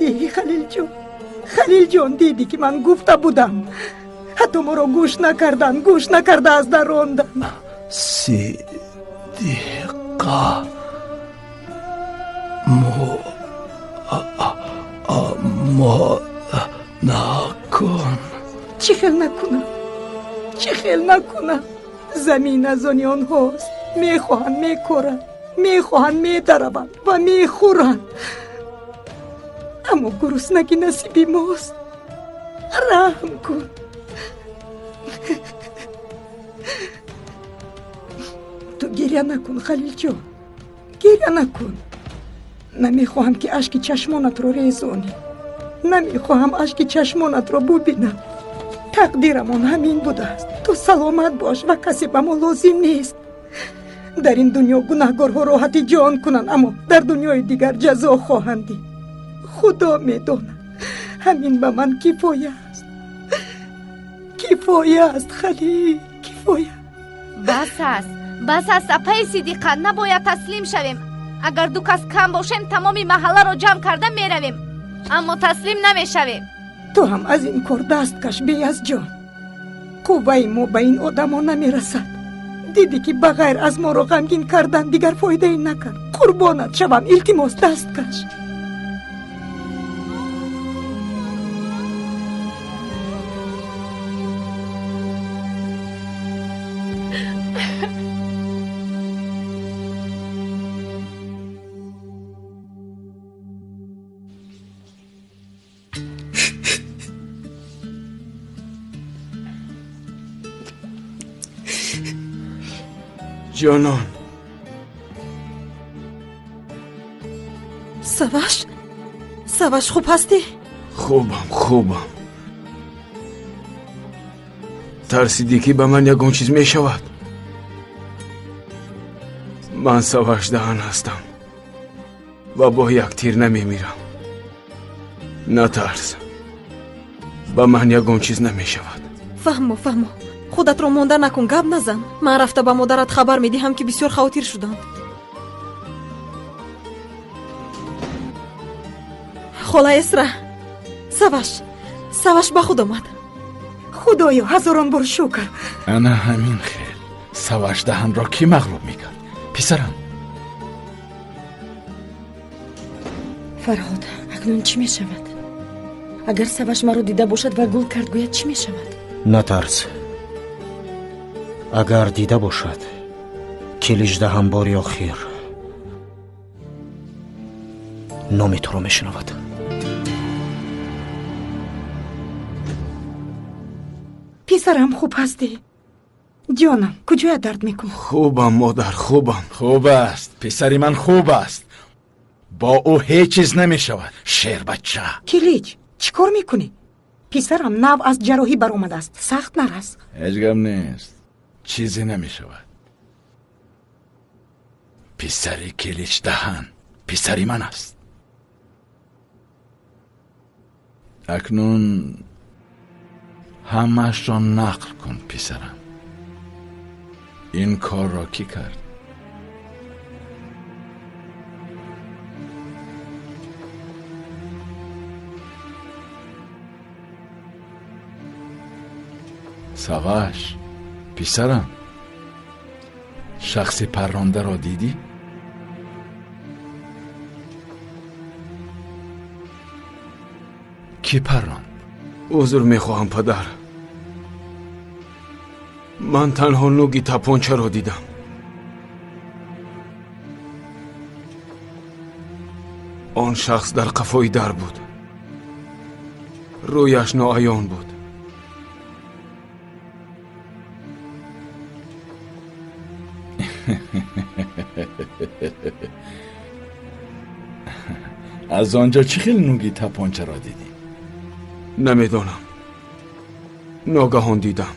Дидӣ Халилҷон, Халилҷон, дидӣ ки ман гуфта будам. Ҳатто моро гӯш накардан, гӯш накарда аз дар рондан. Сидиқа мо накун. Чӣ хел накунам? Чӣ хел накунам? Замин аз они онҳост. Мехоҳанд мекоранд, мехоҳанд медараванд ва мехӯранд. Аммо гуруснагӣ насиби мост. Раҳм кун. Ту гиря накун, Халилҷон, гиря накун. Намехоҳам ки ашки чашмонатро резонӣ. Намехоҳам ашки чашмонатро бубинам. Тақдирамон ҳамин будааст. Ту саломат бош ва касе ба мо лозим нест. Дар ин дунё гунаҳгорҳо роҳати ҷон кунанд, аммо дар дунёи дигар ҷазо хоҳанд дид. Худо медонад, ҳамин ба ман кифоя аст. Кифоя аст, Халил, кифоя. Бас аст, бас аст, апаи Сидиқа, набояд таслим шавем. Агар ду кас кам бошем, тамоми маҳалларо ҷамъ карда меравем, аммо таслим намешавем. Ту ҳам аз ин кор даст каш, Беязҷон. Қувваи мо ба ин одамо намерасад. Дидӣ ки ба ғайр аз моро ғамгин кардан дигар фоидае накард. Қурбонат шавам, илтимос, даст каш. Ҷонон. Саваш, Саваш, хуб ҳастӣ? Хубам, хубам. Тарсидӣ ки ба ман ягон чиз мешавад? Ман Саваш даҳан ҳастам ва бо як тир намемирам. Натарс, ба ман ягон чиз намешавад. Фаҳмо, фаҳмо. Худатро монда накун, гап назан. Ман рафта ба модарат хабар медиҳам, ки бисёр хавотир шуданд. Хола Эсра, Саваш, Саваш ба худ омад. Худоё, ҳазорон бор шукр. Ана ҳамин хел. Саваш даҳанро кӣ мағлуб мекард? Писарам. Фарҳод, акнун чӣ мешавад? Агар Саваш маро дида бошад ва гул кард, гӯяд чӣ мешавад? Натарс. Агар дида бошад, Килиҷдаҳан бори охир номи туро мешунавад. Писарам, хуб ҳастӣ? Ҷонам, куҷоя дард мекунад? Хубам, модар, хубам. Хуб аст, писари ман хуб аст. Бо ӯ ҳеҷ чиз намешавад, шербача. Килич, чӣ кор мекунӣ? Писарам нав аз ҷарроҳӣ баромадааст, сахт нарас. Ҳеҷ гап нест, чизе намешавад. Писари Киличдаҳан писари ман аст. Акнун ҳамаашро нақл кун, писарам. Ин корро кӣ кард? Саваш, писарам, шахси паррондаро дидӣ? Кӣ парронд? Узр мехоҳам, падар. Ман танҳо нуги тапончаро дидам. Он шахс дар қафои дар буд. Рӯяш ноаён буд. Аз он ҷо чӣ хел нуги тапончаро дидӣ? Намедонам. Ногаҳон дидам.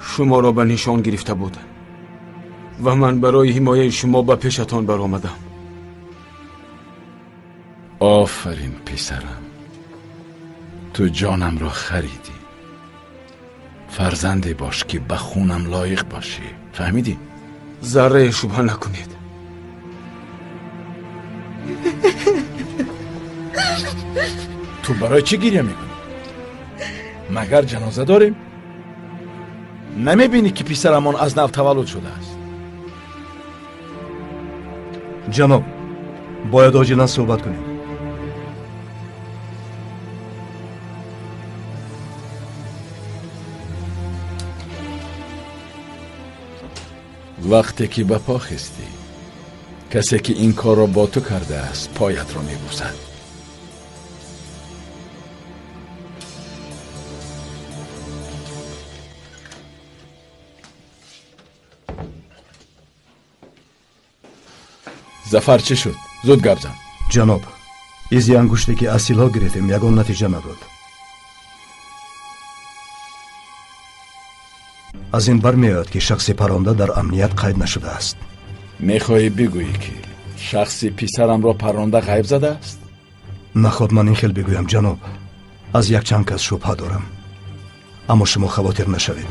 Шуморо ба нишон гирифта буд ва ман барои ҳимояи шумо ба пешатон баромадам. Офарин, писарам. Ту ҷонамро харидӣ. Фарзанде бош ки ба хунам лоиқ бошӣ. Фаҳмидӣ? Заррае шубҳа накунед. Ту барои чӣ гиря мекунӣ? Магар ҷаноза дорем? Намебинӣ ки писарамон аз нав таваллуд шудааст? Ҷаноб, бояд оҷилан суҳбат кунем. Вақте ки ба по хестӣ, касе ки ин корро бо ту кардааст поятро мебӯсад. Зафар чӣ шуд? Зуд гап зан. Ҷаноб, изи ангуште ки аз силоҳ гирифтем ягон натиҷа надод. Аз ин бармеояд ки шахси паронда дар амният қайд нашудааст. Мехоҳӣ бигӯӣ ки шахси писарамро паронда ғайб задааст? Наход ман ин хел бигӯям ҷаноб. Аз якчанд кас шубҳа дорам. Аммо шумо хавотир нашавед.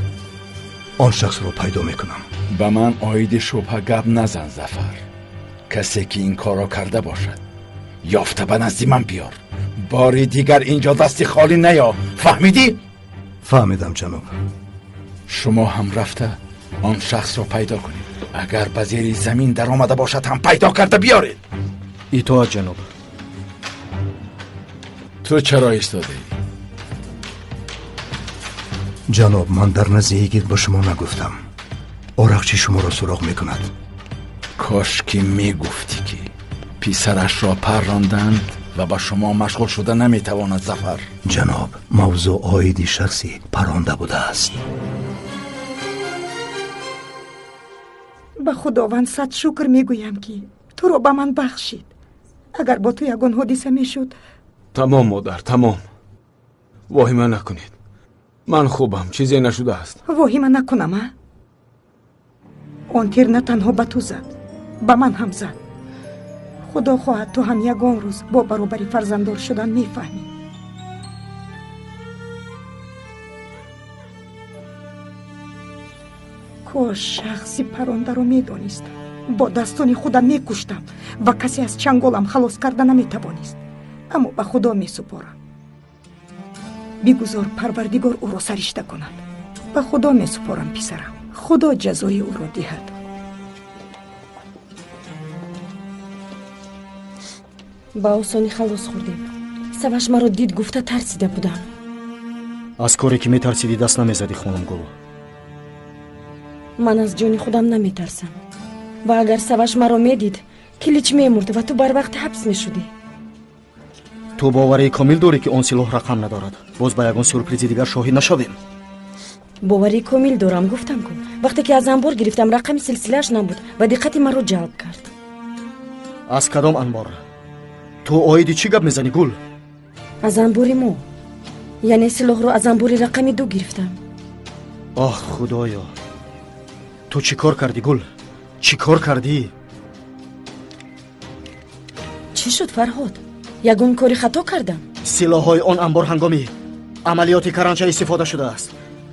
Он шахсро пайдо мекунам. Ба ман оиди шубҳа гап назан, Зафар. Касе ки ин корро карда бошад, ёфта ба назди ман биёр. Бори дигар инҷо дасти холӣ наё. Фаҳмидӣ? Фаҳмидам ҷаноб. Шумо ҳам рафта он шахсро пайдо кунед. Агар ба зери замин даромада бошад ҳам пайдо карда биёред. Итоат ҷаноб. Ту чаро истодаӣ? Ҷаноб, ман дар назди йигит ба шумо нагуфтам. Орақчи шуморо суроғ мекунад. Кош ки мегуфтӣ ки писарашро парронданд ва ба шумо машғул шуда наметавонад, Зафар. Ҷаноб, мавзӯъ оиди шахси парронда будааст. Ба Худованд сад шукр мегӯям ки туро ба ман бахшид. Агар бо ту ягон ҳодиса мешуд. Тамом модар, тамом. Воҳима накунед. Ман хубам, чизе нашудааст. Воҳима накунам, а? Он тир на танҳо ба ту зад, ба ман ҳам зад. Худо хоҳад ту ҳам ягон рӯз бо баробари фарзанддор шудан мефаҳмӣ. Кош шахси паррондаро медонистам, бо дастони худам мекуштам ва касе аз чанголам халос карда наметавонист. Аммо ба Худо месупорам. Бигузор Парвардигор ӯро саришта кунад. Ба Худо месупорам, писарам. Худо ҷазои ӯро диҳад. Ба осонӣ халос хӯрдем. Саваш маро дид гуфта тарсида будам. Аз коре ки метарсидӣ даст намезадӣ, хонум Гул. Ман аз ҷони худам наметарсам. Ва агар Саваш маро медид, Килич мемурд ва ту барвақт ҳабс мешудӣ. Ту боварии комил дорӣ ки он силоҳ рақам надорад? Боз ба ягон сюрпризи дигар шоҳид нашавем. Боварии комил дорам, гуфтам ку. Вақте ки аз анбор гирифтам, рақами силсилааш набуд ва диққати маро ҷалб кард. Аз кадом анбор? Ту оиди чӣ гап мезанӣ, Гул? Аз анбори мо. Яъне силоҳро аз анбори рақами 2 гирифтам. Оҳ, Худоё! Ту чӣ кор кардӣ, Гул? Чӣ кор кардӣ? Чӣ шуд, Фарҳод? Ягон кори хато кардам? Силоҳҳои он анбор ҳангоми амалиёти каранча истифода шудааст.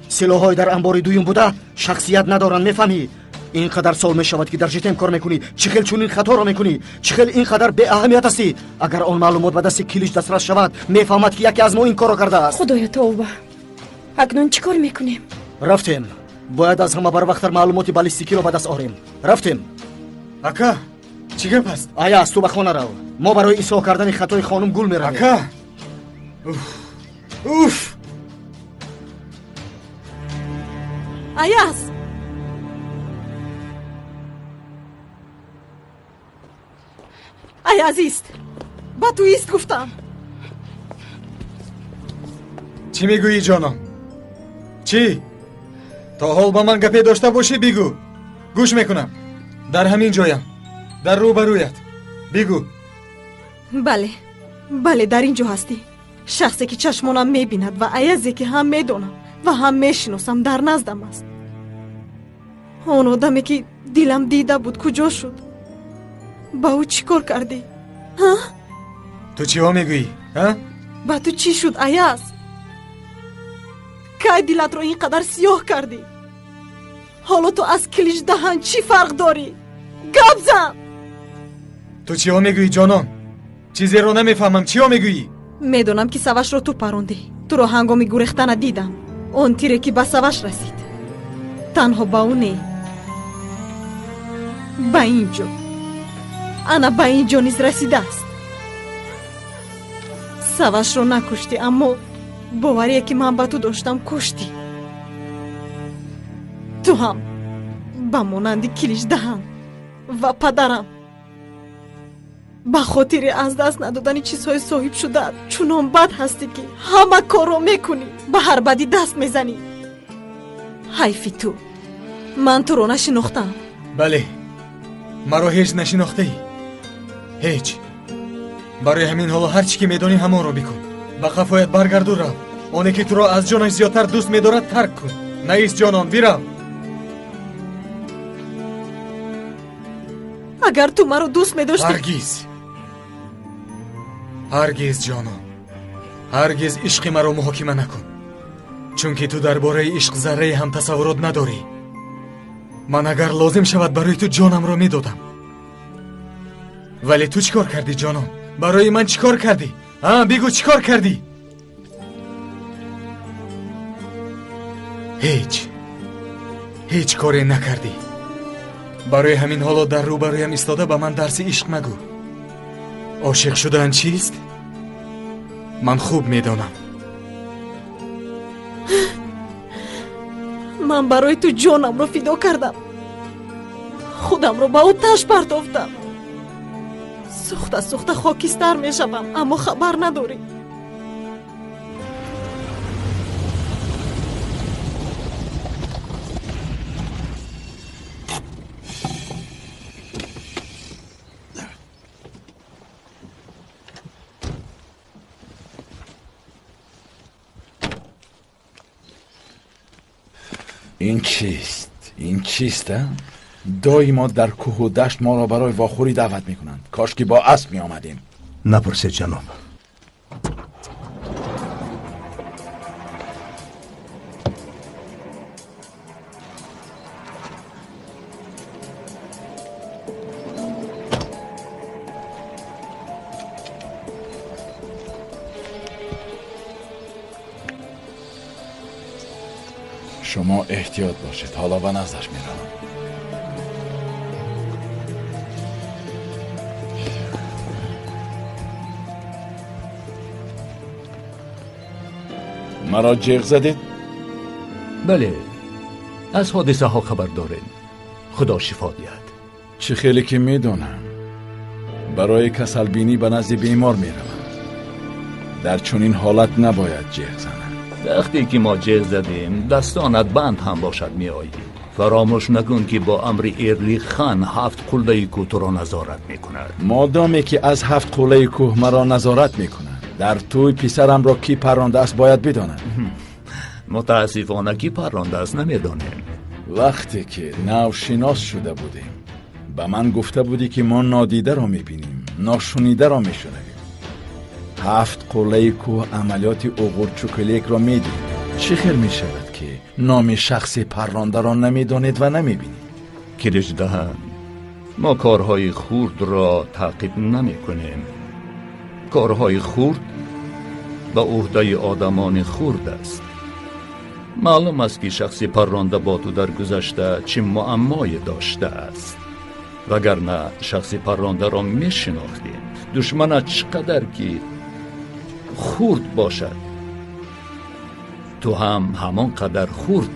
Силоҳҳои дар анбори дуюм буда шахсият надоранд, мефаҳмӣ? Ин қадар сол мешавад ки дар житем кор мекунӣ. Чӣ хел чунин хаторо мекунӣ? Чӣ хел ин қадар беаҳамият ҳастӣ? Агар он маълумот ба дасти Килич дастрас шавад, мефаҳмад ки яке аз мо ин корро кардааст. Худоё, тавба! Акнун чӣ кор мекунем? Рафтем. Бояд аз ҳама барвақттар маълумоти баллистикиро ба даст орем. Рафтем. Ака, чӣ гап аст? Аяз, ту ба хона рав. Мо барои ислоҳ кардани хатои хонум Гул меравем. Ака! Уф! Аяз! Аяз, ист! Ба ту ист гуфтам. Чӣ мегӯӣ, ҷонон? Чӣ? То ҳол ба ман гапе дошта бошӣ, бигӯ. Гӯш мекунам. Дар ҳамин ҷоям. Дар рӯбарӯят. Бигӯ. Бале, бале, дар ин ҷо ҳастӣ. Шахсе ки чашмонам мебинад ва Аязе ки ҳам медонам ва ҳам мешиносам дар наздам аст. Он одаме ки дилам дида буд куҷо шуд? Ба ӯ чӣ кор кардӣ? Ҳа? Ту чиҳо мегӯӣ, ҳа? Ба ту чӣ шуд, Аяз? Кай дилатро ин қадар сиёҳ кардӣ? Ҳоло ту аз Килич даҳан чӣ фарқ дорӣ? Гап зан! Ту чиҳо мегӯӣ, ҷонон? Чизеро намефаҳмам. Чиҳо мегӯӣ? Медонам ки Савашро ту парондӣ. Туро ҳангоми гурехтана дидам. Он тире ки ба Саваш расид, танҳо ба ӯ не, ба ин ҷо, ана ба ин ҷо низ расидааст. Савашро накуштӣ, аммо боварие ки ман ба ту доштам куштӣ. Ту ҳам ба монанди Киличдаҳан ва падарам ба хотири аз даст надодани чизҳои соҳиб шуда чунон бад ҳастӣ ки ҳама корро мекунӣ, ба ҳар бадӣ даст мезанӣ. Ҳайфи ту, ман туро нашинохтам. Бале, маро ҳеҷ нашинохтаӣ, ҳеҷ. Барои ҳамин ҳоло ҳар чӣ ки медонӣ ҳамонро бикун. Ба қафоят баргарду рав. Оне ки туро аз ҷонаш зиёдтар дӯст медорад тарк кун. Наист ҷонон, бирав. Агар ту маро дӯст медоштӣ... Ҳаргиз, ҳаргиз ҷонон, ҳаргиз ишқи маро муҳокима накун, чунки ту дар бораи ишқ заррае ҳам тасаввурот надорӣ. Ман агар лозим шавад барои ту ҷонамро медодам. Вале ту чӣ кор кардӣ ҷонон? Барои ман чӣ кор кардӣ? А, бигӯ чӣ кор кардӣ? Ҳеҷ, ҳеҷ коре накардӣ. Барои ҳамин ҳоло дар рӯбарӯям истода ба ман дарси ишқ магӯ. Ошиқ шудан чист? Ман хуб медонам. Ман барои ту ҷонамро фидо кардам, худамро ба оташ партофтам. Сӯхта сӯхта хокистар мешавам, аммо хабар надорӣ. Ин чист? Ин чист? Доимо дар кӯҳу дашт моро барои вохӯрӣ даъват мекунанд. Кош ки бо асп меомадем. Напурсед ҷаноб. Шумо эҳтиёт бошед, ҳоло ба наздаш меравам. Маро ҷеғ задед? Бале, аз ҳодисаҳо хабар дорем. Худо шифо диҳад. Чӣ хеле ки медонам, барои касалбинӣ ба назди бемор меравам. Дар чунин ҳолат набояд ҷеғ занам. Вақте ки мо ҷеғ задем, дастонат банд ҳам бошад меоӣ. Фаромӯш накун ки бо амри Эрлихан ҳафт қуллаи кӯҳ туро назорат мекунад. Модоме ки аз ҳафт қуллаи кӯҳ маро назорат мекунад, дар тӯй писарамро кӣ паррондааст бояд бидонад. Мутаассифона кӣ паррондааст намедонем. Вақте ки навшинос шуда будем, ба ман гуфта будӣ ки мо нодидаро мебинем, ношунидаро мешунавем. Ҳафт қуллаи кӯҳ амалиёти уғурчуклекро медид. Чӣ хел мешавад ки номи шахси паррондаро намедонед ва намебинед? Киличдаҳан, мо корҳои хурдро таъқиб намекунем. Корҳои хурд ба ӯҳдаи одамони хурд аст. Маълум аст ки шахси парронда бо ту дар гузашта чӣ муаммое доштааст. Вагарна шахси паррондаро мешинохтем. Душманат чӣ қадар ки хурд бошад, ту ҳам ҳамон қадар хурд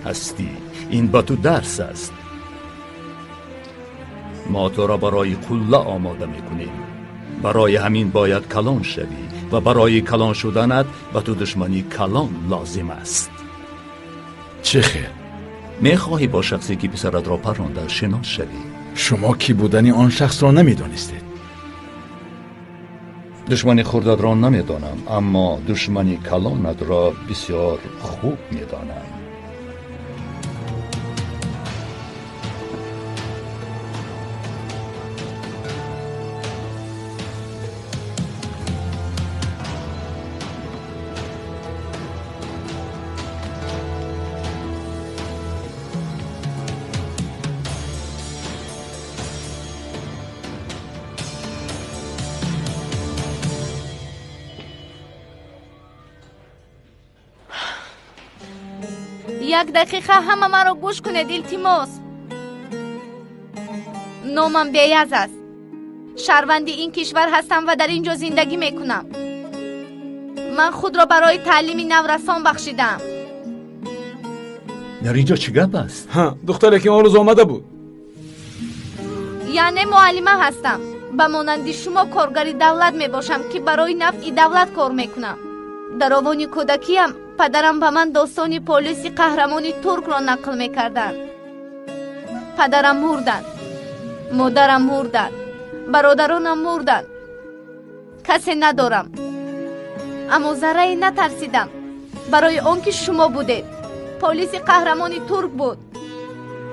ҳастӣ. Ин ба ту дарс аст. Мо туро барои қулла омода мекунем. Барои ҳамин бояд калон шавӣ ва барои калон шуданат ба ту душмани калон лозим аст. Чӣ хел? Мехоҳӣ бо шахсе ки писаратро парронда шинос шавӣ? Шумо кӣ будани он шахсро намедонистед. Душмани хурдатро намедонам, аммо душмани калонатро бисёр хуб медонам. Як дақиқа ҳама маро гӯш кунед, илтимос. Номам Беяз аст. Шаҳрванди ин кишвар ҳастам ва дар ин ҷо зиндагӣ мекунам. Ман худро барои таълими наврасон бахшидаам. Дар ин ҷо чӣ гап аст? Духтаре ки он рӯз омада буд. Яъне муаллима ҳастам. Ба монанди шумо коргари давлат мебошам, ки барои нафъи давлат кор мекунам. Дар овони кӯдакиям падарам ба ман достони полиси қаҳрамони туркро нақл мекарданд. Падарам мурданд, модарам мурданд, бародаронам мурданд. Касе надорам. Аммо заррае натарсидам, барои он ки шумо будед. Полиси қаҳрамони турк буд.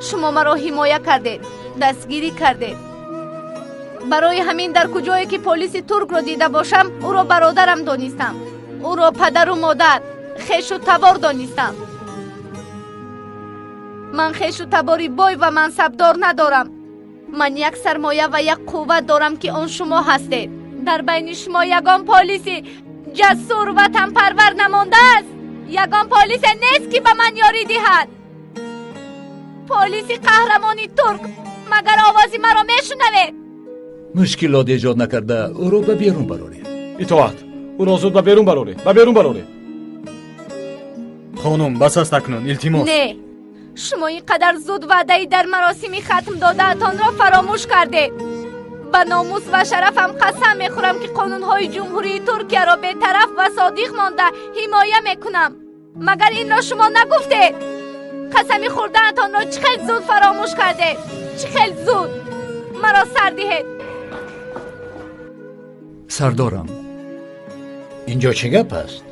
Шумо маро ҳимоя кардед, дастгирӣ кардед. Барои ҳамин дар куҷое ки полиси туркро дида бошам, ӯро бародарам донистам, ӯро падару модар, хешу табор донистам. Ман хешу табори бой ва мансабдор надорам. Ман як сармоя ва як қувват дорам, ки он шумо ҳастед. Дар байни шумо ягон полиси ҷасур ва ватанпарвар намондааст. Ягон полисе нест, ки ба ман ёрӣ диҳад. Полиси қаҳрамони турк, магар овози маро мешунавед? Мушкилот эҷод накарда ӯро ба берун бароред. Итоат, ӯро зуд ба берун бароред, ба берун бароред. Хонум, бас аст акнун, илтимос. Не, шумо ин қадар зуд ваъдаи дар маросими хатм додаатонро фаромӯш кардед. Ба номус ва шарафам қасам мехӯрам, ки қонунҳои ҷумҳурии Туркияро бетараф ва содиқ монда ҳимоя мекунам. Магар инро шумо нагуфтед? Қасами хӯрдаатонро чӣ хел зуд фаромӯш кардед? Чӣ хел зуд! Маро сар диҳед. Сардорам, инҷо чӣ гап аст?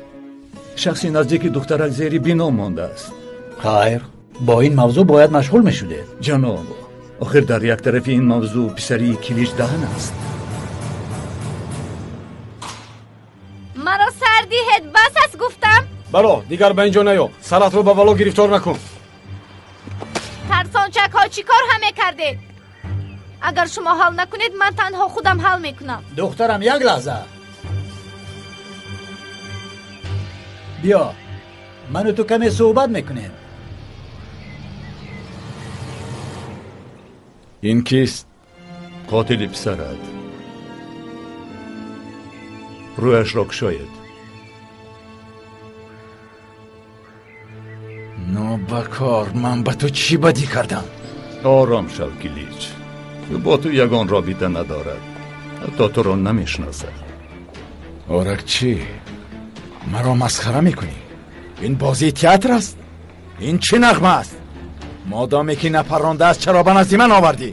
Шахси наздики духтарак зери бино мондааст. Хайр, бо ин мавзӯъ бояд машғул мешудед. Ҷаноб, охир дар як тарафи ин мавзӯъ писари Килич Даҳан аст. Маро сар диҳед, бас аст гуфтам. Баро, дигар ба ин ҷо наё, саратро ба бало гирифтор накун. Тарсончакҳо чӣ кор ҳам мекардед? Агар шумо ҳал накунед, ман танҳо худам ҳал мекунам. Духтарам, як лаҳза биё, ману ту каме суҳбат мекунем. Ин кист? Қотили писарат. Рӯяшро кушоед. Нобакор, ман ба ту чӣ бадӣ кардам? Ором шав, Килич. Бо ту ягон робита надорад, ҳатто туро намешиносад. Оракчӣ, маро масхара мекунӣ? Ин бозии театр аст? Ин чӣ нағма аст? Модоме ки напарондааст, чаро ба назди ман овардӣ?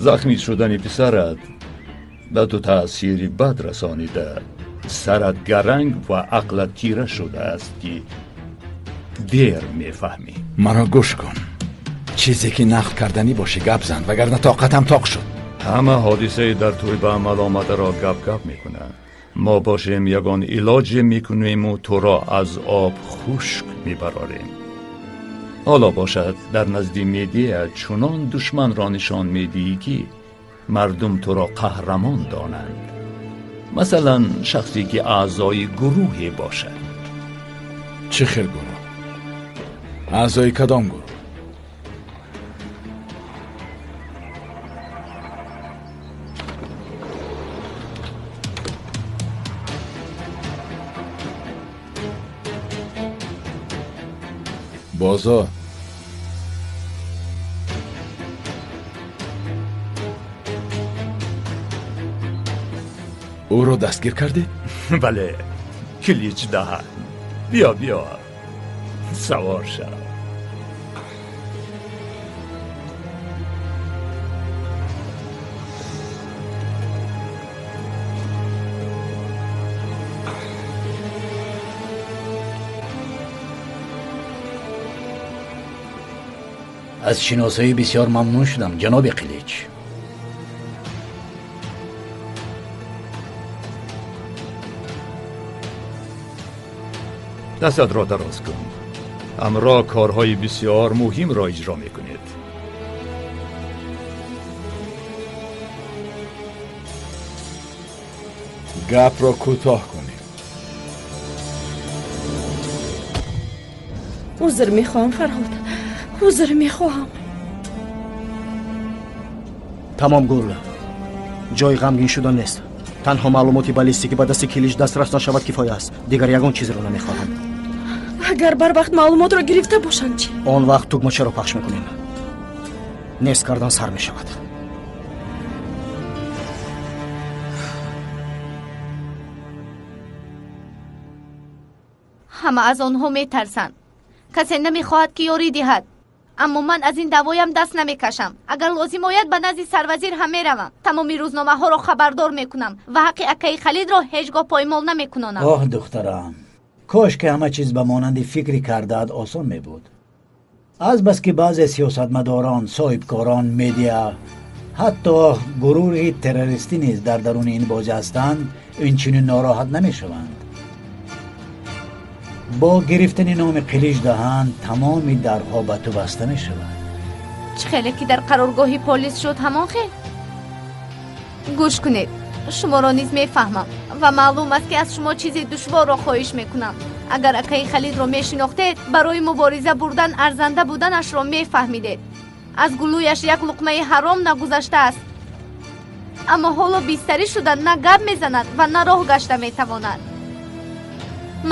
Захмӣ шудани писарат ба ту таъсири бад расонида. Сарат гаранг ва ақлат тира шудааст, ки дер мефаҳмӣ. Маро гӯш кун. Чизе ки нақл карданӣ бошӣ гап зан, вагарна тоқатам тоқ шуд. Ҳама ҳодисаи дар тӯй ба амал омадаро гап-гап мекунанд. Мо бошем ягон илоҷе мекунему туро аз об хушк мебарорем. Ҳоло бошад дар назди медиа чунон душманро нишон медиҳӣ, ки мардум туро қаҳрамон донанд. Масалан, шахсе ки аъзои гурӯҳе бошад. Чӣ хел гурӯҳ? Аъзои кадом гурӯҳ? Бозор. Ӯро дастгир кардед? Бале, Килич Даҳан. Биё, биё, савор шав. Аз шиносоӣ бисёр мамнун шудам, ҷаноби Қилич. Дастатро дароз кун. Ҳамроҳ корҳои бисёр муҳимро иҷро мекунед. Гапро кӯтоҳ кунем. Узр мехоҳам, Фарҳод, узр мехоҳам. Тамом, Гул, ҷои ғамгин шудан нест. Танҳо маълумоти баллистикӣ ба дасти Килич дастрас нашавад кифоя аст. Дигар ягон чизеро намехоҳам. Агар барвақт маълумотро гирифта бошанд чӣ? Он вақт тугмачаро пахш мекунем. Нест кардан сар мешавад. Ҳама аз онҳо метарсанд. Касе намехоҳад ки ёрӣ диҳад. Аммо ман аз ин даъвоям даст намекашам. Агар лозим ояд, ба назди сарвазир ҳам меравам. Тамоми рӯзномаҳоро хабардор мекунам ва ҳаққи акаи Халидро ҳеҷ гоҳ поймол намекунонам. Оҳ, духтарам, кош ки ҳама чиз ба монанди фикри кардаат осон мебуд. Азбаски баъзе сиёсатмадорон, соҳибкорон, медиа, ҳатто гурӯҳи террористӣ низ дар даруни ин бозӣ ҳастанд, инчунин нороҳат намешаванд. Бо гирифтани номи Қилич Даҳан тамоми дарҳо ба ту баста мешавад. Чӣ хеле ки дар қароргоҳи полис шуд, ҳамон хел? Гӯш кунед, шуморо низ мефаҳмам ва маълум аст, ки аз шумо чизи душворро хоҳиш мекунам. Агар акаи Халидро мешинохтед, барои мубориза бурдан арзанда буданашро мефаҳмидед. Аз гулӯяш як луқмаи ҳаром нагузаштааст. Аммо ҳоло бистарӣ шуда на гап мезанад ва на роҳ гашта метавонад.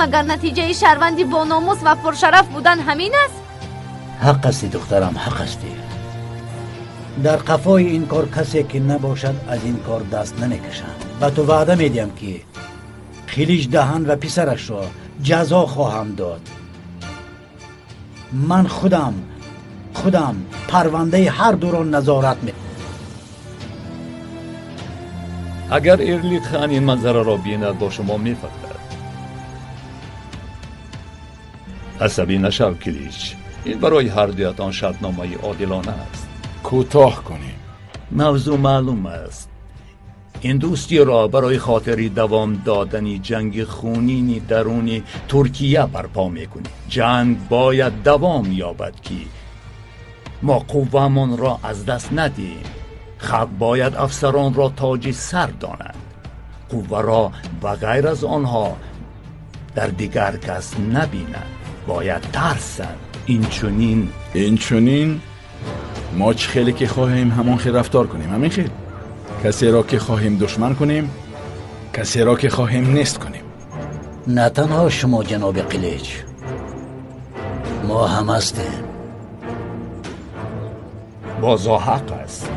Магар натиҷаи шаҳрванди бономус ва пуршараф будан ҳамин аст? Ҳақ ҳастӣ, духтарам, ҳақ ҳастӣ. Дар қафои ин кор касе ки набошад, аз ин кор даст намекашам. Ба ту ваъда медиҳам, ки Қилич Даҳан ва писарашро ҷазо хоҳам дод. Ман худам парвандаи ҳар дуро назорат мекунам. Агар Эрлихан ин манзараро бинад, бо шумо мефахрад. Асабӣ нашав, Килич. Ин барои ҳар дуятон шартномаи одилона аст. Кӯтоҳ кунем. Мавзӯъ маълум аст. Ин дӯстиро барои хотири давом додани ҷанги хунини даруни Туркия барпо мекунем. Ҷанг бояд давом ёбад, ки мо қуввамонро аз даст надиҳем. Халқ бояд афсаронро тоҷи сар донад. Қувваро ба ғайр аз онҳо дар дигар кас набинад. Бояд тарсанд. Инчунин мо чӣ хеле ки хоҳем, ҳамон хел рафтор кунем. Ҳамин хел касеро ки хоҳем душман кунем, касеро ки хоҳем нест кунем. На танҳо шумо, ҷаноби Қилич, мо ҳам ҳастем. Бозо ҳақ аст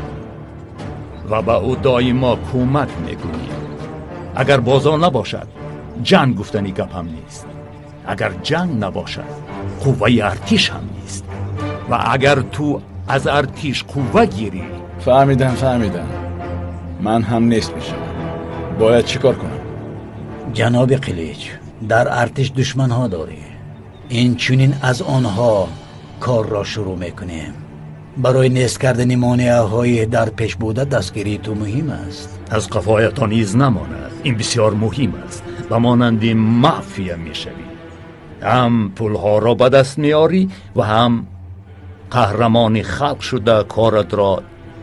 ва ба ӯ доимо кӯмак мекунем. Агар бозо набошад, ҷанг гуфтани гап ҳам нест. Агар ҷанг набошад, қувваи артиш ҳам нест. Ва агар ту аз артиш қувва гирӣ... Фаҳмидам, ман ҳам нест мешавам. Бояд чӣ кор кунам? Ҷаноби Қилич, дар артиш душманҳо дорӣ. Инчунин аз онҳо корро шурӯъ мекунем. Барои нест кардани монеаҳои дар пеш буда дастгирии ту муҳим аст. Аз қафоятон из намонад. Ин бисёр муҳим аст. Ба монанди мафия мешавӣ. Ҳам пулҳоро ба даст меорӣ ва ҳам қаҳрамони халқ шуда коратро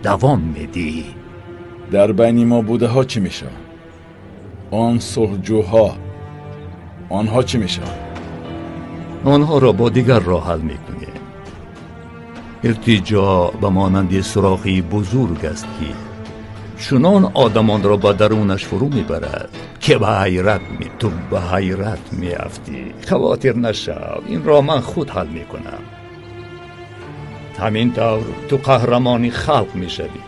давом медиҳӣ. Дар байни мо будаҳо чӣ мешаванд? Он сулҳҷӯҳо, онҳо чӣ мешаванд? Онҳоро бо дигар роҳ ҳал мекунем. Иртиҷо ба монанди сурохи бузург аст, ки чунон одамонро ба дарунаш фурӯ мебарад, ки ту ба ҳайрат меафтӣ. Хавотир нашав, инро ман худ ҳал мекунам. Ҳамин тавр ту қаҳрамони халқ мешавӣ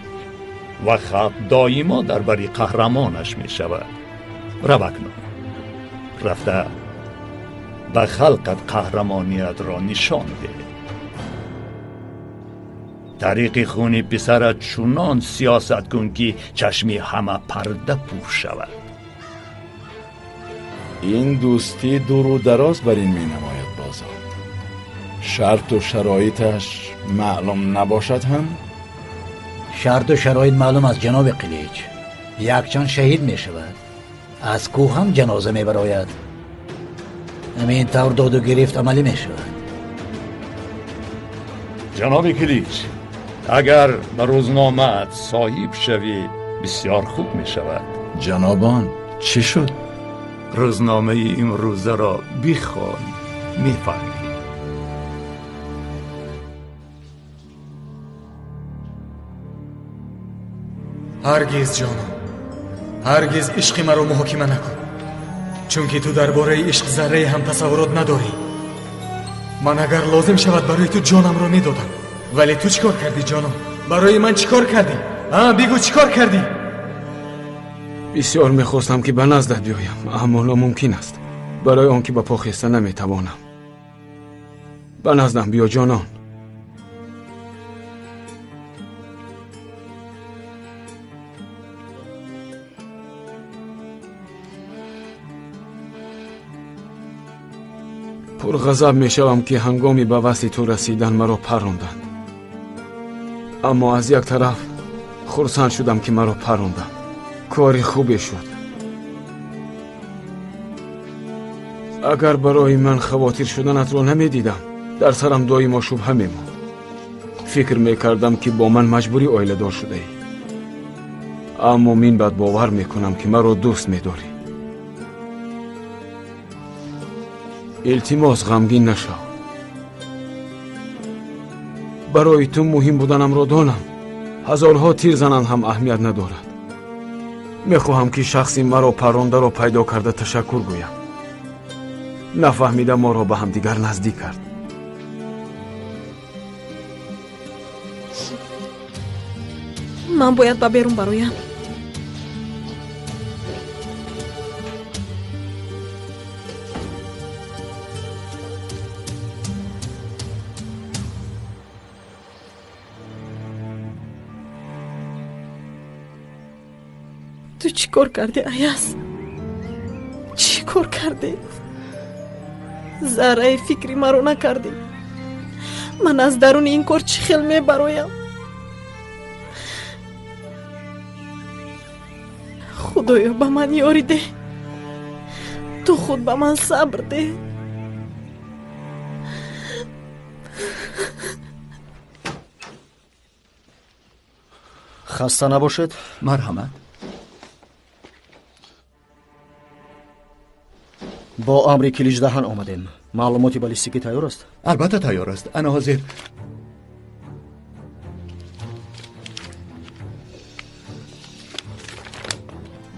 ва халқ доимо дар бари қаҳрамонаш мешавад. Рав акнун, рафта ба халқат қаҳрамониятро нишон деҳ. Тариқи хуни писарат чунон сиёсат кун, ки чашми ҳама парда пур шавад. Ин дӯстӣ дуру дароз бар ин менамояд. Бозор шарту шароиташ маълум набошад ҳам? Шарту шароит маълум аст, ҷаноби Қилич. Якчанд шаҳид мешавад, аз кӯҳ ҳам ҷаноза мебарояд. Ҳамин тавр доду гирифт амалӣ мешавад. Ҷаноби Қилич, агар ба рӯзномаат соҳиб шавӣ, бисёр хуб мешавад. Ҷанобон, чӣ шуд? Рӯзномаи имрӯзаро бихон, мефаҳмӣ. Ҳаргиз, ҷонон, ҳаргиз ишқи маро муҳокима накун, чунки ту дар бораи ишқ заррае ҳам тасаввурот надорӣ. Ман агар лозим шавад барои ту ҷонамро медодам, вале ту чӣ кор кардӣ, ҷонон? Барои ман чӣ кор кардӣ? А, бигӯ, чӣ кор кардӣ? Бисёр мехостам ки ба наздат биёям, аммо номумкин аст, барои он ки ба по хеста наметавонам. Ба наздам биё, ҷонон. Пурғазаб мешавам ки ҳангоми ба васли ту расидан маро парронданд, аммо аз як тараф хурсанд шудам ки маро парронданд. Кори хубе шуд. Агар барои ман хавотир шуданатро намедидам, дар сарам доимо шубҳа мемонд. Фикр мекардам ки бо ман маҷбурӣ оиладор шудаӣ, аммо минбаъд бовар мекунам ки маро дӯст медорӣ. Илтимос, ғамгин нашав. Барои ту муҳим буданамро донам. Ҳазорҳо тир зананд ҳам аҳамият надорад. Мехоҳам ки шахси маро паррондаро пайдо карда ташаккур гӯям. Нафаҳмида моро ба ҳамдигар наздик кард. Ман бояд ба берун бароям. Ту чӣ кор кардӣ, Аяз? Чӣ кор кардӣ? Зарраи фикри маро накардӣ. Ман аз даруни ин кор чӣ хел мебароям? Худоё, ба ман ёрӣ деҳ. Ту худ ба ман сабр деҳ. Хаста набошед. Марҳамат. Бо амри Киличдаҳан омадем. Маълумоти баллистикӣ тайёр аст? Албатта тайёр аст. Ана ҳозир.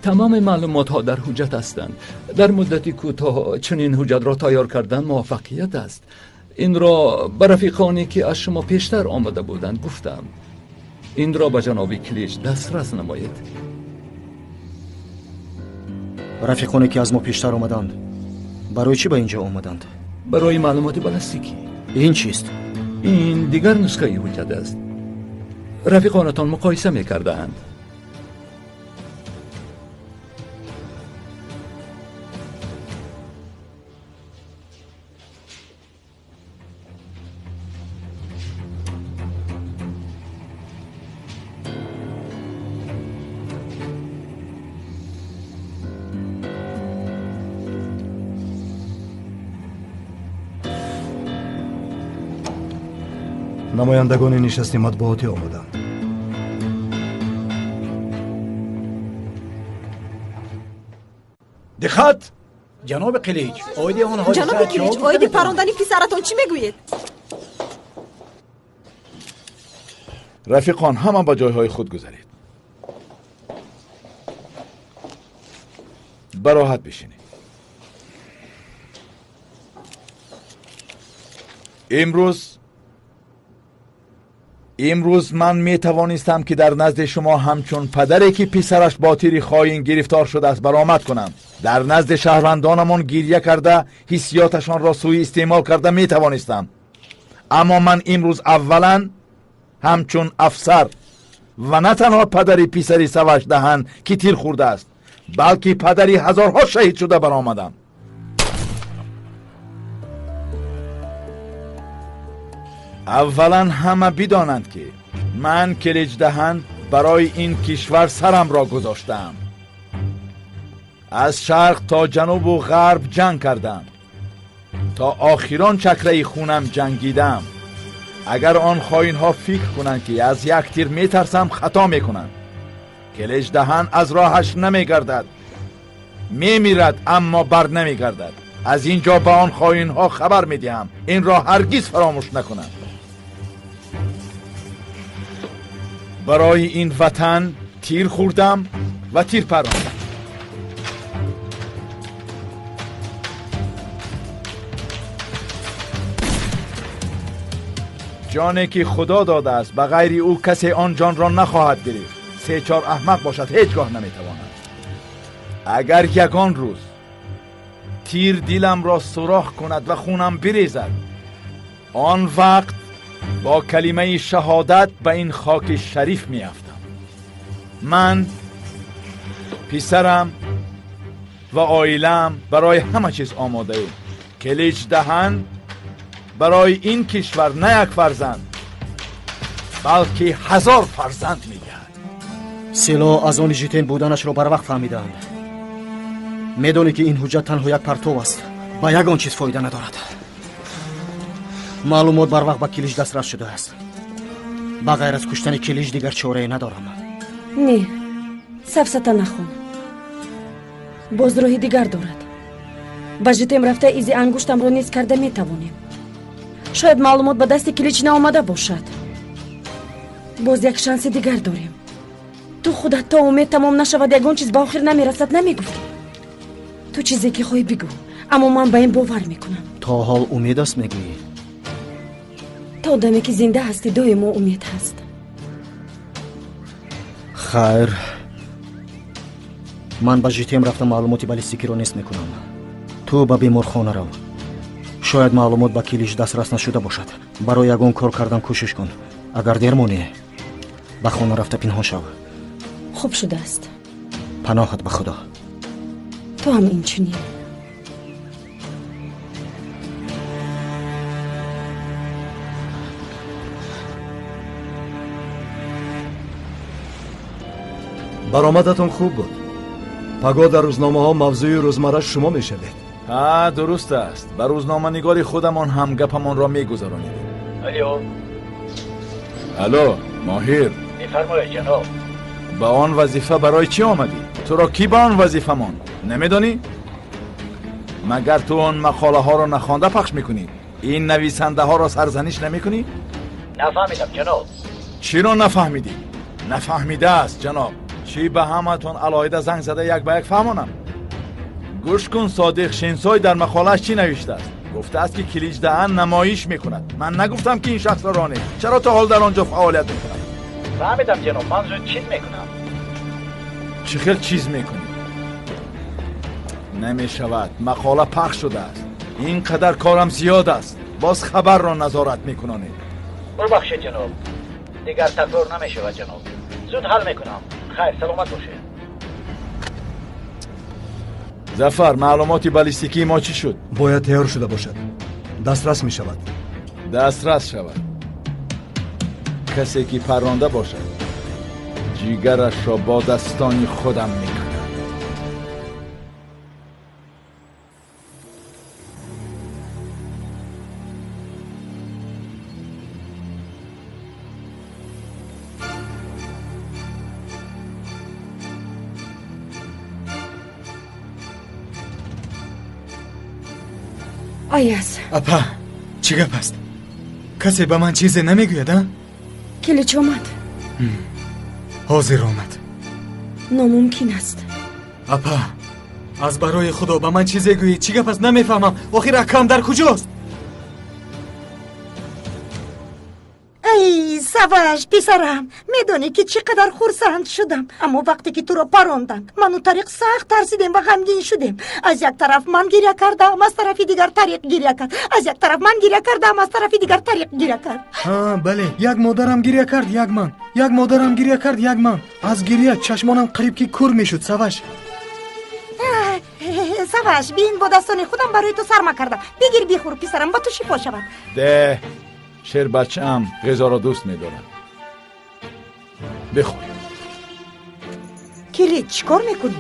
Тамоми маълумотҳо дар ҳуҷҷат ҳастанд. Дар муддати кӯтоҳ чунин ҳуҷҷатро тайёр кардан муваффақият аст. Инро ба рафиқоне ки аз шумо пештар омада буданд гуфтам. Инро ба ҷаноби Килич дастрас намоед. Рафиқоне ки аз мо пештар омаданд барои чӣ ба ин ҷо омаданд? Барои маълумоти баллистикӣ. Ин чист? Ин дигар нусхаи ҳуҷҷат аст. Рафиқонатон муқоиса мекардаанд. Намояндагони нишасти матбуотӣ омаданд. Диққат! Ҷаноби Қилич, оиди он ҳодиса Ҷаноби Килич, оиди паррондани писаратон чӣ мегӯед? Рафиқон, ҳама ба ҷойҳои худ гузаред. Бароҳат бишинед. Имрӯз ман метавонистам ки дар назди шумо ҳамчун падаре ки писараш бо тири хоин гирифтор шудааст баромад кунам. Дар назди шаҳрвандонамон гирья карда, ҳиссиёташонро сӯи истеъмол карда метавонистам. Аммо ман имрӯз аввалан ҳамчун афсар ва на танҳо падари писари Савашдаҳан ки тир хӯрдааст, балки падари ҳазорҳо шаҳид шуда баромадам. Аввалан ҳама бидонанд ки ман Киличдаҳан барои ин кишвар сарамро гузоштаам. Аз шарқ то ҷанубу ғарб ҷанг кардам, то охирон чакраи хунам ҷангидам. Агар он хоинҳо фикр кунанд ки аз як тир метарсам, хато мекунанд. Киличдаҳан аз роҳаш намегардад, мемирад, аммо бар намегардад. Аз ин ҷо ба он хоинҳо хабар медиҳам, инро ҳаргиз фаромӯш накунанд. Барои ин ватан Тир хӯрдам ва тир парондам. Ҷоне ки Худо додааст, ба ғайри ӯ касе он ҷонро нахоҳад гирифт. Се-чор аҳмақ бошад, ҳеҷ гоҳ наметавонад. Агар ягон рӯз тир диламро сурох кунад ва хунам бирезад, он вақт бо калимаи шаҳодат ба ин хоки шариф меафтам. Ман, писарам ва оилаам барои ҳама чиз омодаем. Килич Даҳан барои ин кишвар на як фарзанд, балки 1000 фарзанд медиҳад. Силоҳ аз они ЖИТЕМ буданашро барвақт фаҳмидаанд. Медонӣ ки ин ҳуҷҷат танҳо як партов аст, ба ягон чиз фоида надорад. Маълумот барвақт ба Килич дастрас шудааст. Ба ғайр аз куштани Килич дигар чорае надорам. Не, сафсата нахон. Боз роҳи дигар дорад. Ба ЖИТЕМ рафта изи ангуштамро низ карда метавонем. Шояд маълумот ба дасти Килич наомада бошад. Боз як шанси дигар дорем. Ту худат то умед тамом нашавад, ягон чиз ба охир намерасад, намегуфтӣ? Ту чизе ки хоҳӣ бигӯ, аммо ман ба ин бовар мекунам. То ҳол умед аст мегӯӣ? То даме ки зинда ҳастӣ, доимо умед ҳаст. Хайр, ман ба ЖИТЕМ рафта маълумоти баллистикиро нест мекунам. Ту ба беморхона рав. Шояд маълумот ба Килич дастрас нашуда бошад. Барои ягон кор кардан кӯшиш кун. Агар дер монӣ, ба хона рафта пинҳон шав. Хуб шудааст. Паноҳат ба Худо. Ту ҳам инчунин. Баромадатон хуб буд. Пагоҳ дар рӯзномаҳо мавзӯи рӯзмарра шумо мешавед. Ҳа, дуруст аст. Ба рӯзноманигори худамон ҳам гапамонро мегузаронидем. Алло. Алло, Моҳир. Мефармоед, ҷаноб. Ба он вазифа барои чӣ омадӣ? Туро кӣ ба он вазифа монд? Намедонӣ? Магар ту он мақолаҳоро нахонда пахш мекунӣ? Ин нависандаҳоро сарзаниш намекунӣ? Нафаҳмидам, ҷаноб. Чиро нафаҳмидӣ? Нафаҳмидааст, ҷаноб. Чӣ ба ҳаматон алоҳида занг зада як ба як фаҳмонам? Гӯш кун, Содиқ Шенсой дар мақолааш чӣ навиштааст? Гуфтааст ки Килич Даҳан намоиш мекунад. Ман нагуфтам ки ин шахсро ронед. Чаро то ҳол дар он ҷо фаъолият мекунад? Фаҳмидам, ҷаноб. Ман зуд чиз мекунам. Чӣ хел чиз мекунӣ? Намешавад. Мақола пахш шудааст. Ин қадар корам зиёд аст. Боз хабарро назорат мекунонед. Бубахшед, ҷаноб. Дигар такрор намешавад, ҷаноб. Зуд ҳал мекунам. Хайр, саломат бошед. Зафар, маълумоти баллистикии мо чӣ шуд? Бояд тайёр шуда бошад. Дастрас мешавад. Дастрас шавад. Касе ки парронда бошад, ҷигарашро бо дастони худам мекунам. Аяз. Апа, чӣ гап аст? Касе ба ман чизе намегӯяд, а? Килич омад. Ҳозир омад. Номумкин аст. Апа, аз барои Худо ба ман чизе гӯед. Чӣ гап аст? Намефаҳмам. Охир акам дар куҷост? Ай, Саваш, писарам, медонӣ ки чӣ қадар хурсанд шудам. Аммо вақте ки туро паронданд, ману Тариқ сахт тарсидем ва ғамгин шудем. Аз як тараф ман гиря кардам, аз тарафи дигар Тариқ гиря кард. Аз як тараф ман гиря кардам, аз тарафи дигар Тариқ гиря кард. Ҳа, бале, як модарам гиря кард, як ман. Як модарам гиря кард, як ман. Аз гиря чашмонам қариб ки кур мешуд, Саваш. Саваш, бин, бо дастони худам барои ту сарма кардам. Бигир, бихӯр, писарам, ба ту шифо шавад. Де, шербачаам ғизоро дӯст медорад. Бихӯр. Килич, чӣ кор мекунӣ?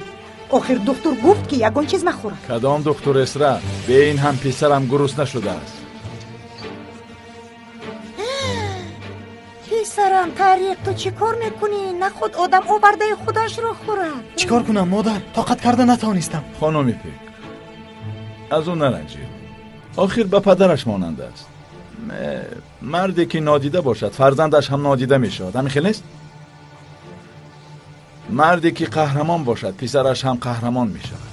Охир духтур гуфт ки ягон чиз нахӯрад. Кадом духтур, Эсра? Бе ин ҳам писарам гурусна шудааст. Писарам, Тариқ, ту чӣ кор мекунӣ? Нахуд одам овардаи худашро хӯрад. Чӣ кор кунам, модар? Тоқат карда натавонистам. Хонуми Пек, аз ӯ наранҷед. Охир ба падараш монанд аст. Марде ки нодида бошад, фарзандаш ҳам нодида мешавад. Ҳамин хел нест? Марде ки қаҳрамон бошад, писараш ҳам қаҳрамон мешавад.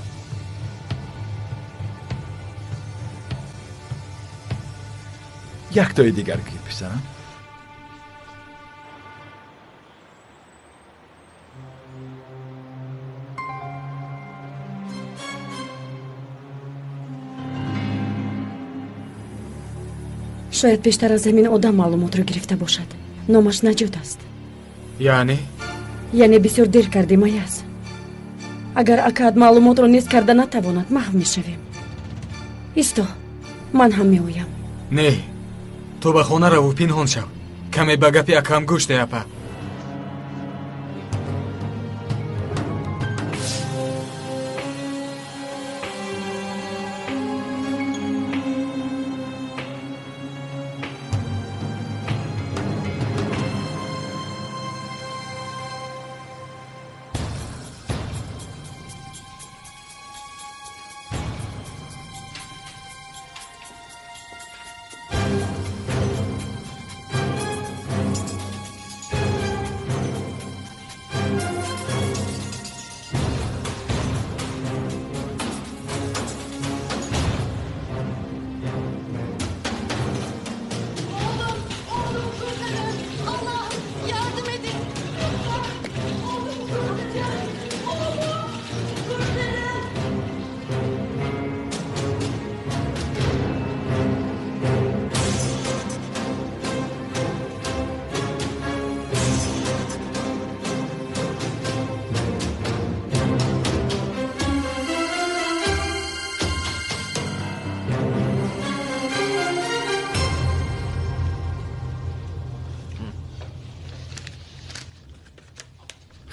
Яктои дигар гир, писарам. Шояд пештар аз ҳамин одам маълумотро гирифта бошад. Номаш Наҷот аст. Яъне? Яъне бисёр дер кардем, Аяз. Агар акаат маълумотро нез карда натавонад, маҳв мешавем. Исто, ман ҳам меоям. Не, ту ба хона раву пинҳон шав. Каме ба гапи акаам гӯш деҳ, апа.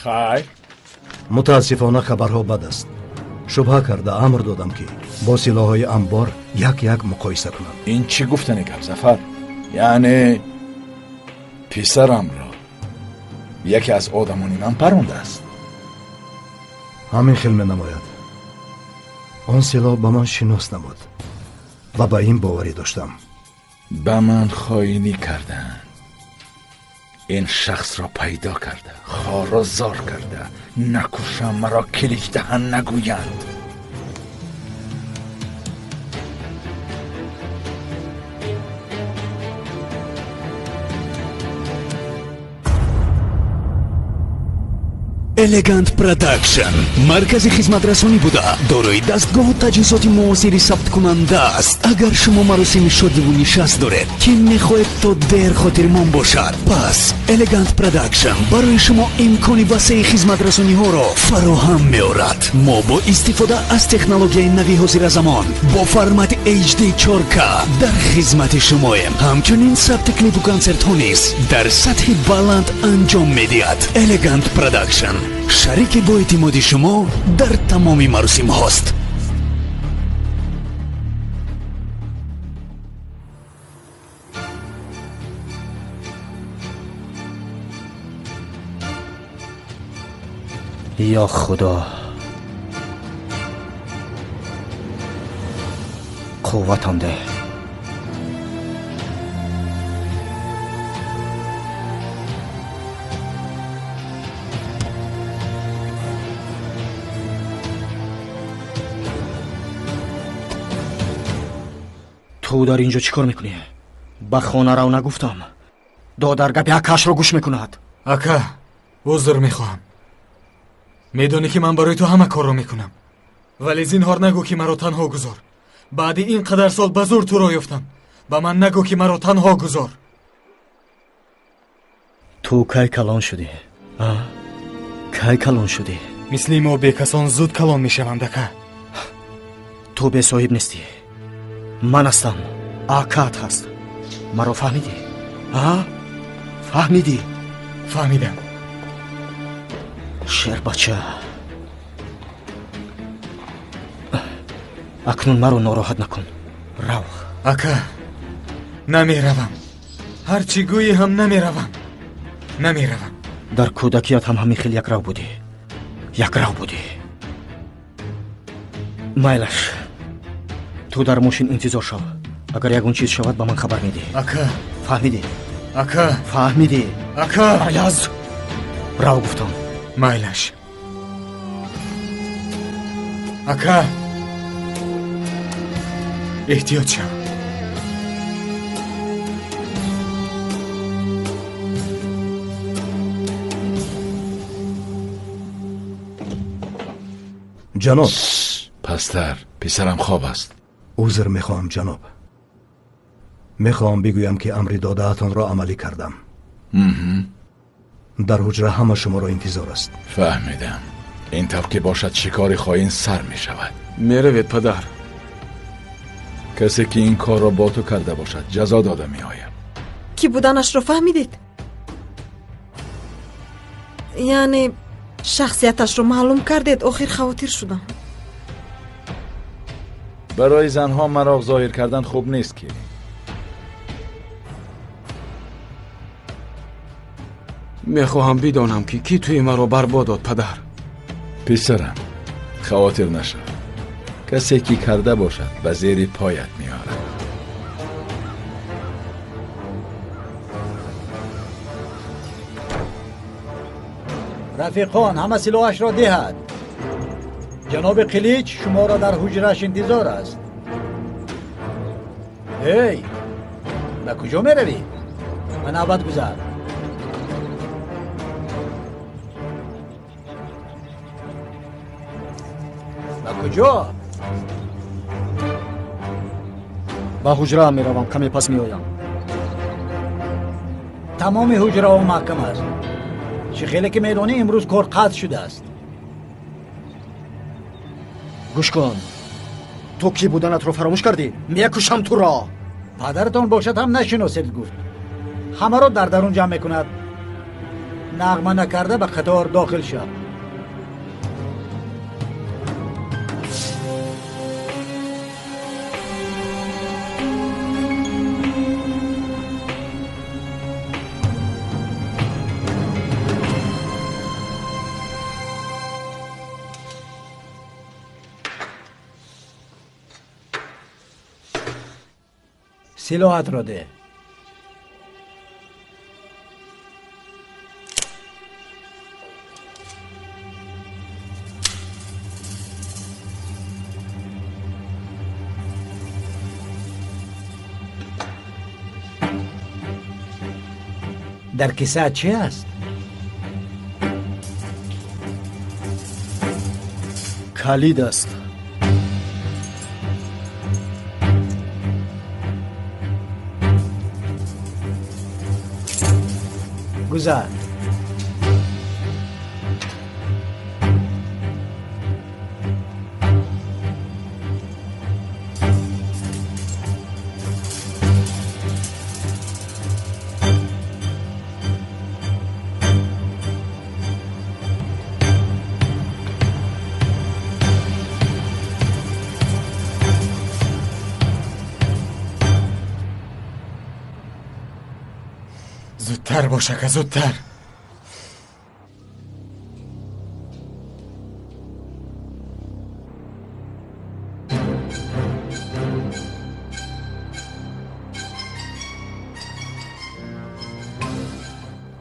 Хайр. Мутаассифона хабарҳо бад аст. Шубҳа карда амр додам, ки бо силоҳҳои амбор як як муқоиса кунанд. Ин чӣ гуфтани гап, Зафар? Яъне писарамро яке аз одамони ман парондааст. Ҳамин хел менамояд. Он силоҳ ба ман шинос набуд ва ба ин боварӣ доштам. Ба ман хоинӣ карданд. Ин шахсро пайдо карда, хору зор карда, накушам маро килич даҳан нагӯянд. Элегант Продакшн маркази хизматрасонӣ буда, дорои дастгоҳу таҷҳизоти муосири сабткунанда аст. Агар шумо маросими шодиву нишаст доред, ки мехоҳед то дер хотирмон бошад, пас Элегант Продакшн барои шумо имкони васеи хизматрасониҳоро фароҳам меорад. Мо бо истифода аз технологияи нави ҳозиразамон бо формати HD 4K дар хизмати шумоем. Ҳамчунин сабти клипу консертҳо низ дар сатҳи баланд анҷом медиҳад. Элегант Продакшн шарики боэътимоди шумо дар тамоми маросимҳост. Ё Худо, қувватам деҳ. Ту дар ин ҷо чӣ кор мекунӣ? Ба хона рав нагуфтам. Додар гапи акаашро гӯш мекунад. Ака, узр мехоҳам. Медонӣ, ки ман барои ту ҳама корро мекунам, вале зинҳор нагӯ, ки маро танҳо гузор. Баъди ин қадар сол ба зур туро ёфтам. Ба ман нагӯ, ки маро танҳо гузор. Ту кай калон шудӣ? Кай калон шудӣ? Мисли мо бекасон зуд калон мешаванд, ака. Ту бесоҳиб нестӣ. Ман ҳастам, акаат ҳаст. Маро фаҳмидӣ? Фаҳмидӣ? Фаҳмидам. Шербача, акнун маро нороҳат накун. Рав. Ака, намеравам. Ҳар чӣ гӯӣ ҳам намеравам, намеравам. Дар кӯдакият ҳам ҳамин хел якрав будӣ, якрав будӣ. Майлаш, ту дар мошин интизор шав. Агар ягон чиз шавад, ба ман хабар медиҳӣ. Ака. Фаҳмидӣ? Ака. Фаҳмидӣ? Ака. Аяз, рав гуфтам. Майлаш. Ака, эҳтиёт шав. Ҷаноб. Пастар, писарам хоб аст. Узр мехоҳам, ҷаноб. Мехоҳам бигӯям, ки амри додаатонро амалӣ кардам. Дар ҳуҷра ҳама шуморо интизор аст. Фаҳмидам. Ин тавр ки бошад, шикори хоин сар мешавад. Меравед, падар. Касе ки ин корро бо ту карда бошад, ҷазо дода меояд. Кӣ буданашро фаҳмидед? Яъне шахсияташро маълум кардед? Охир хавотир шудам. Барои занҳо мароқ зоҳир кардан хуб нест, ки мехоҳам бидонам, ки кӣ тӯи маро барбод дод, падар. Писарам, хавотир нашав. Касе ки карда бошад, ба зери поят меорад. Рафиқон, ҳама силоҳашро диҳад. Ҷаноби Қилич шуморо дар ҳуҷраш интизор аст. Эй, ба куҷо меравӣ? Ба навбат гузар. Ба куҷо? Ба ҳуҷраам меравам, каме пас меоям. Тамоми ҳуҷраҳо маҳкам аст. Чӣ хеле ки медонӣ, имрӯз кор қатъ шудааст. Гӯш кун, ту кӣ буданатро фаромӯш кардӣ? Мекушам туро. Падаратон бошад ҳам нашиносед, гуфт. Ҳамаро дар дарун ҷамъ мекунад. Нағма накарда ба қатор дохил шав. Силоҳатро деҳ. Дар киса чӣ аст? Калид аст. Гузар. Зудтар бош, ака, зудтар.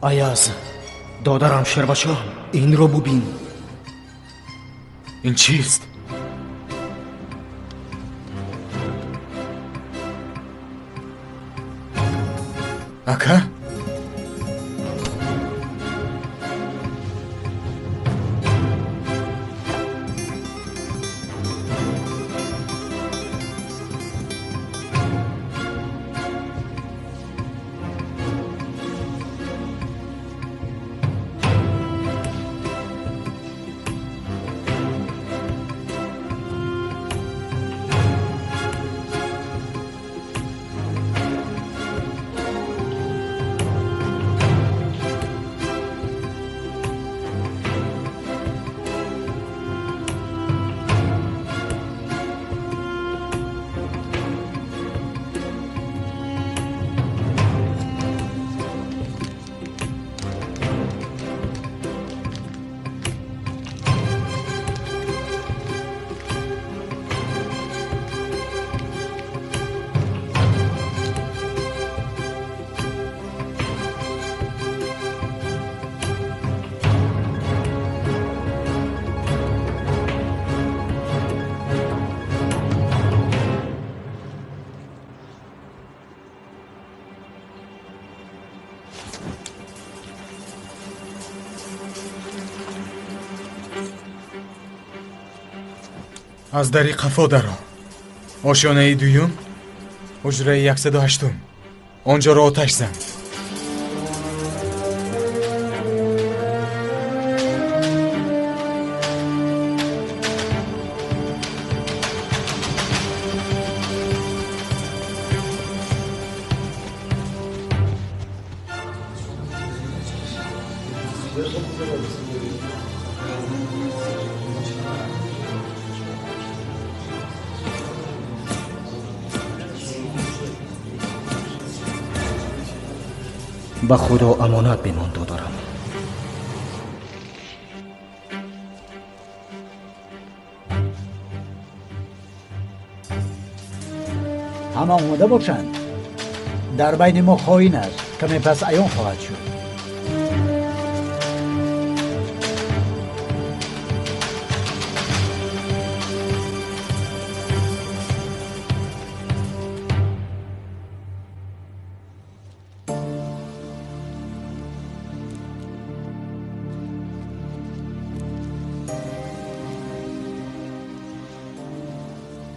Аяз, додарам Шербачон, инро бубин. Ин чист? Ака? Аз дари қафо даро. Ошёнаи дуюм, ҳуҷраи 108. Он ҷоро оташ зан. Ба Худо амонат бимон, додарам. Ҳама омода бошанд. Дар байни мо хоин аст, каме пас аён хоҳад шуд.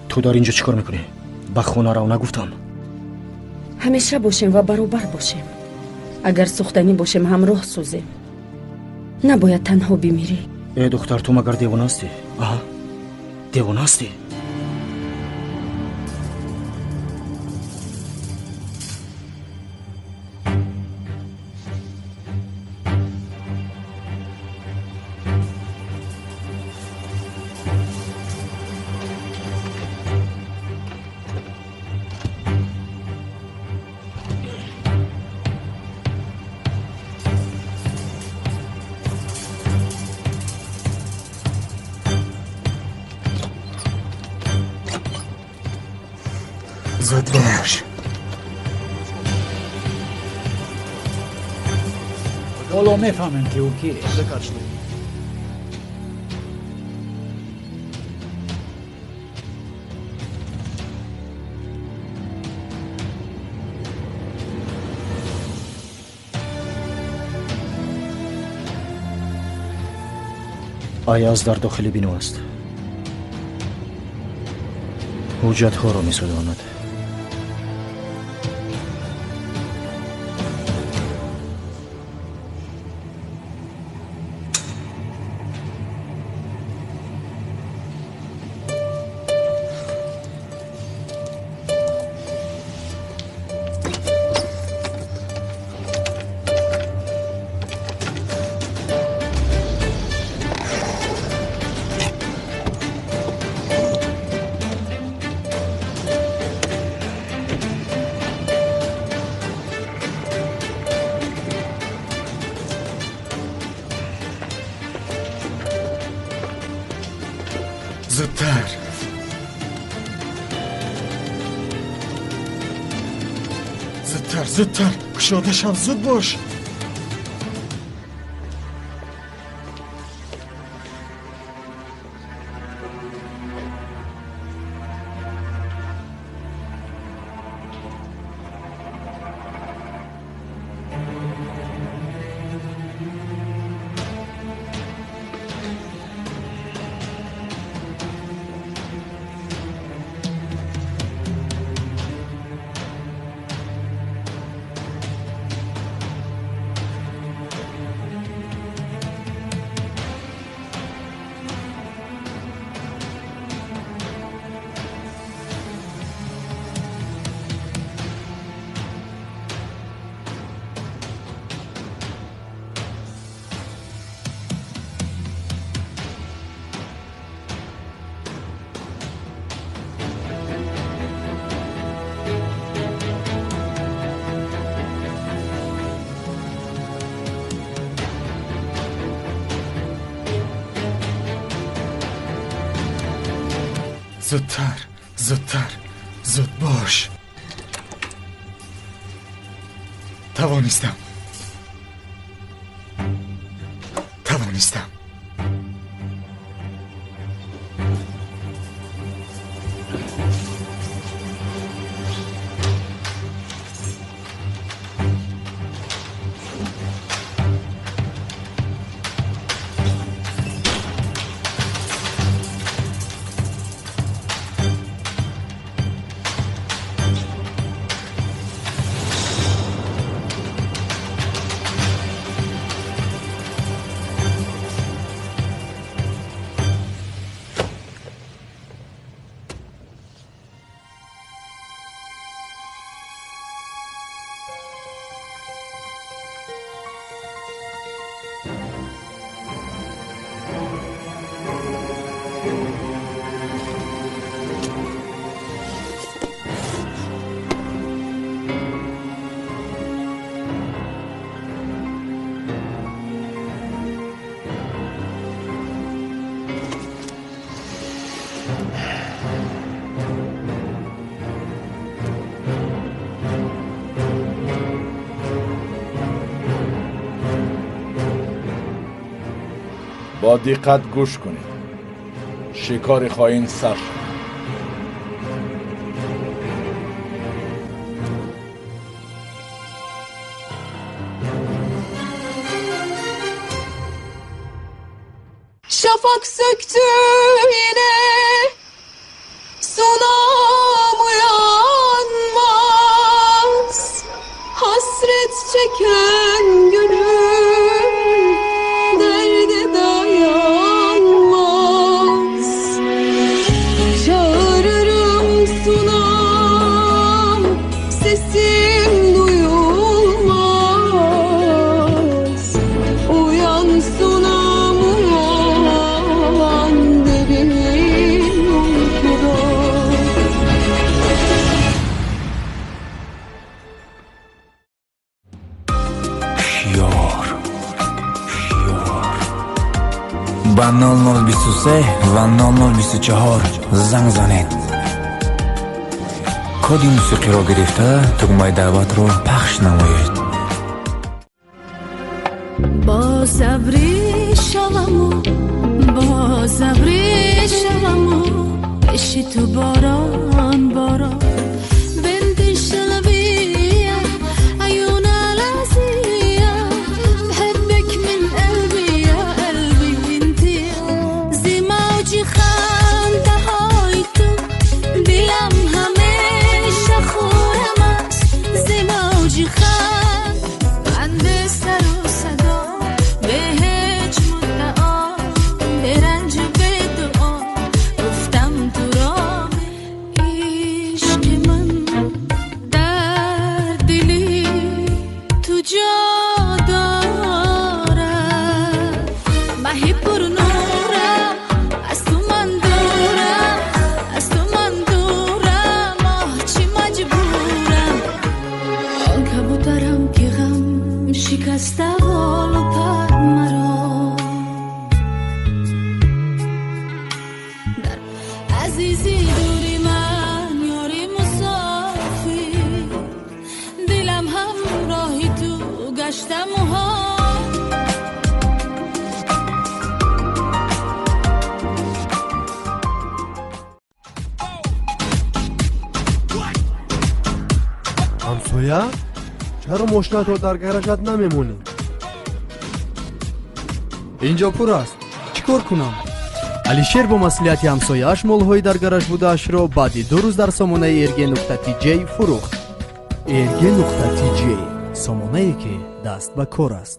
Ту дар ин ҷо чӣ кор мекунӣ? Ба хона рав, нагуфтам? Ҳамеша бошем ва баробар бошем. Агар сӯхтанӣ бошем, ҳамроҳ сӯзем. Набояд танҳо бимирӣ. Э духтар, ту магар девона ҳастӣ? Аҳа, девона ҳастӣ? Зуд бош. Ҳоло мефаҳмем, ки ӯ кист. Аяз дар дохили бино аст. Ҳуҷҷатҳоро месӯзонад. Зудтар. Зудтар, зудтар, кушода шав, зуд бош. Зудтар, зудтар, зуд бош. Тавонистам. Тавонистам. Бо диққат гӯш кунед. Шикори хоин сар шуд. Şafak söktü yine, sunam uyanmaz. Hasret çeken gönül derde dayanmaz. Çağırırım sunam, sesim duyulmaz. Uyan sunam uyan, derin uykuda. Ёр, ба 0023 ва 0024 занг занед. Коди мусиқиро гирифта, тугмаи даъватро пахш намоед. Боз абри шаваму, боз абри шаваму, пеши ту борон борон. بنت الشلبية عيون العزية بحبك من قلبي يا قلبي انتي زي موجي خنده های تو دلم همیشه خورم است زي موجی خند بند سر و صدا به هیچ مدعا به رنج به دعا گفتم تو را عشق من در دلی تو جا دارد مه پر نورم از تو من دورم از تو من دورم آه چی مجبورم آن کبوترم که غم شکسته بال و پر مرا در عزیزی دوری من یاری مسافر دلم همراهی تو گشتم و ها. ҳамсоя, чаро мошинатро дар гаражат намемонӣ? Инҷо пур аст, чӣ кор кунам? Алишер бо маслиҳати ҳамсояаш молҳои дар гараж будаашро баъди 2 рӯз дар сомонаи erg.tj фурӯхт. erg.tj сомонае ки даст ба кор аст.